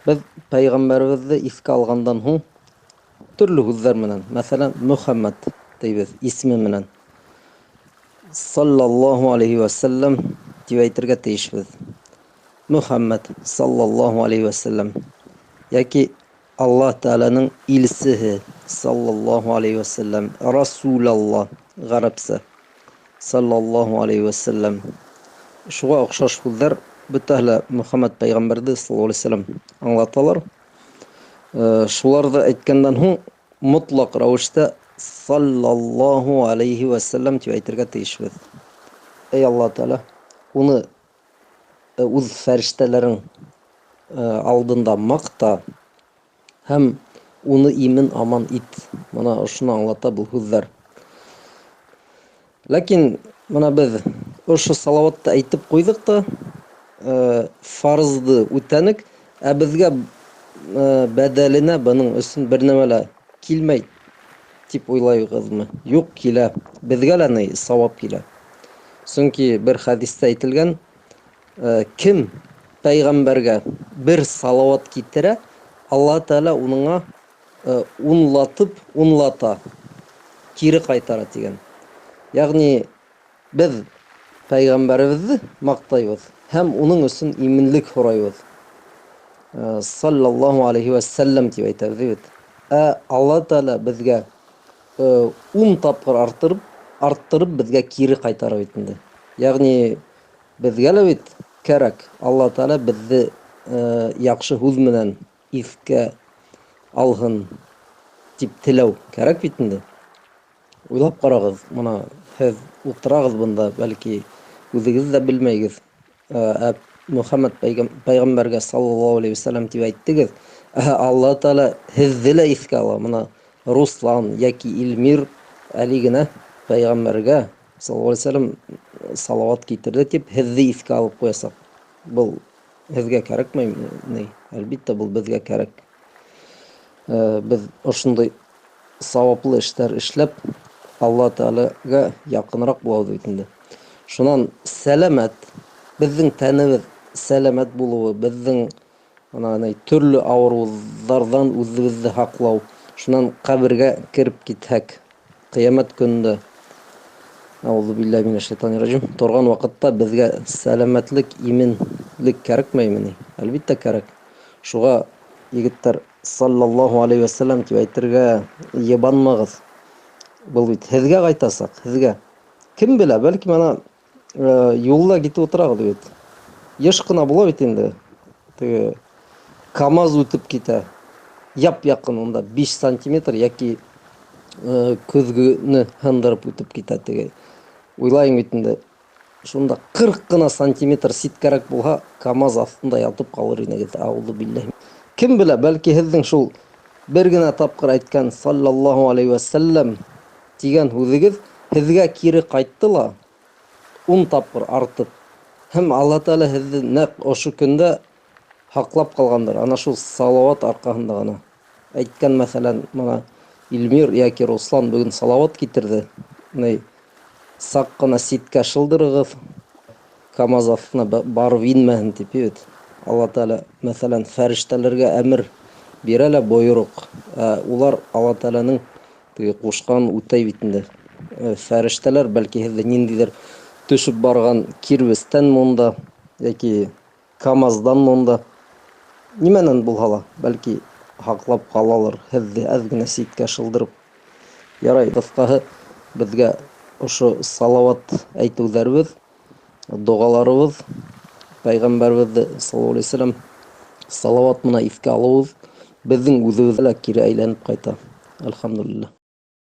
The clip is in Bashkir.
Беҙ пәйғәмбәребеҙҙе иҫкә алғандан һуң төрлө һүҙҙәр менән, мәҫәлән, Мөхәммәд тейбеҙ исеме менән. Саллаллаһу алейхи вә сәлләм тип әйтергә тейешбеҙ. Мөхәммәд саллаллаһу алейхи вә сәлләм йәки Аллаһ Тәғәләнең илсеһе саллаллаһу алейхи вә сәлләм, Расулаллаһ ғәрәпсә саллаллаһу алейхи вә сәлләм. Шуға оҡшаш һүҙҙәр бөтәһе лә Мөхәммәд пәйғәмбәрҙе саллаллаһу алейхи вә сәлләм аңлаталар. Шуларҙы әйткәндән һуң мотлаҡ рәүештә саллаллаһу алейхи вә сәлләм тип әйтергә тейешбеҙ. Эй Аллаһ Тәғәлә, уны үҙ фәрештәләрең алдында маҡта һәм уны имен аман ит. Мына ошоно аңлата был һүҙҙәр. Ләкин мына беҙ ошо салауатты әйтеп ҡуйҙыҡ та, фарызды үтәнек, ә беҙгә бәҙәленә бының өсөн бер нәмә лә килмәй тип уйлайығыҙмы? Юҡ, килә. Беҙгә лә ни сауап килә. Сөнки бер хәдистә әйтелгән, кем пәйғәмбәргә бер салауат китерә, Аллаһ Тәғәлә уныңа унлатып унлата, кире ҡайтара тигән. Йәғни беҙ пәйғәмбәребеҙҙе маҡтайбыҙ һәм уның өсөн именлек һорайбыҙ. Саллаллаһу алейхи вә сәлләм тип әйтәбеҙ бит. Ә Аллаһ Тәғәлә беҙгә 10 тапҡыр арттырып беҙгә кире ҡайтара бит инде. Йәғни беҙгә лә бит кәрәк. Аллаһ Тәғәлә беҙҙе яҡшы һүҙ менән иҫкә алһын тип теләү кәрәк бит инде. Уйлап ҡарағыҙ, мына һеҙ ултырағыҙ бында, бәлки үҙегеҙ ҙә белмәйгеҙ. Ә Мөхәммәд пәйғәмбәргә саллаллаһу алейхи вәсәләм тип әйттегеҙ. Ә Аллаһ Тәғәлә һеҙҙе лә иҫкә ала. Мына Руслан йәки Илмир әле генә пәйғәмбәргә саллаллаһу алейхи вәсәләм салауат китерҙе тип һеҙҙе иҫкә алып ҡуясаҡ. Был һеҙгә кәрәкмәйме ни? Әлбиттә, был беҙгә кәрәк. Беҙ ошондай сауаплы эштәр эшләп Аллаһ Тәғәләгә яҡыныраҡ булабыҙ бит инде. Шунан сәләмәт, беҙҙең тәнебеҙ сәләмәт булыуы, беҙҙең мына ни төрлө ауырыуҙарҙан үҙебеҙҙе һаҡлау, шунан ҡәбергә кереп китһәк, ҡиәмәт көнөндә Аузу биллаһи минәш шайтанир ражим, торған ваҡытта беҙгә сәләмәтлек, именлек кәрәкмәйме ни? Әлбиттә кәрәк. Шуға егеттәр саллаллаһу алейхи вә сәлләм тип әйтергә йыбанмағыҙ. Был бит һеҙгә ҡайтасаҡ, һеҙгә. Кем белә, бәлки мына юлда китеп ултырағыҙ бит. Йыш ҡына була бит инде. Теге КАМАЗ үтеп китә. Яп-яҡын унда 5 сантиметр йәки көҙгөнө һындырып үтеп китә теге. Уйлайым бит инде. Шунда 40 ҡына сантиметр ситкәрәк булһа, КАМАЗ аҫтында ятып ҡалыр инегеҙ. Аузу биллаһи. Кем белә, бәлки һеҙҙең шул бер генә тапҡыр әйткән саллаллаһу алейхи вә сәлләм тигән һүҙегеҙ һеҙгә кире ҡайтты ла 10 тапҡыр артып. Һәм Аллаһ Тәғәлә һеҙҙе нәҡ ошо көндә һаҡлап ҡалғандыр. Ана шул салауат арҡаһында ғына. Әйткән, мәҫәлән, мына Илмир йәки Руслан бөгөн салауат китерҙе. Ни саҡ ҡына ситкә шылдырығыҙ, КАМАЗ аҫтына барып инмәһен тип бит. Аллаһ Тәғәлә, мәҫәлән, фәрештәләргә әмер бирә лә бойороҡ. Улар Аллаһ Тәғәләнең теге ҡушҡанын үтәй бит инде. Фәрештәләр бәлки һеҙҙе ниндәйҙер төшөп барған кирбестән монда йәки КАМАЗдан монда нимәнән булһа ла, бәлки һаҡлап ҡалалыр һеҙҙе әҙ генә ситкә шылдырып. Ярай, ҡыҫҡаһы, беҙгә ошо салауат әйтеүҙәребеҙ, доғаларыбыҙ, пәйғәмбәребеҙҙе саллаллаһу алейхи вәсәләм салауат менән иҫкә алыуыбыҙ беҙҙең үҙебеҙгә лә кире әйләнеп ҡайта. Әлхәмдүлилләһ.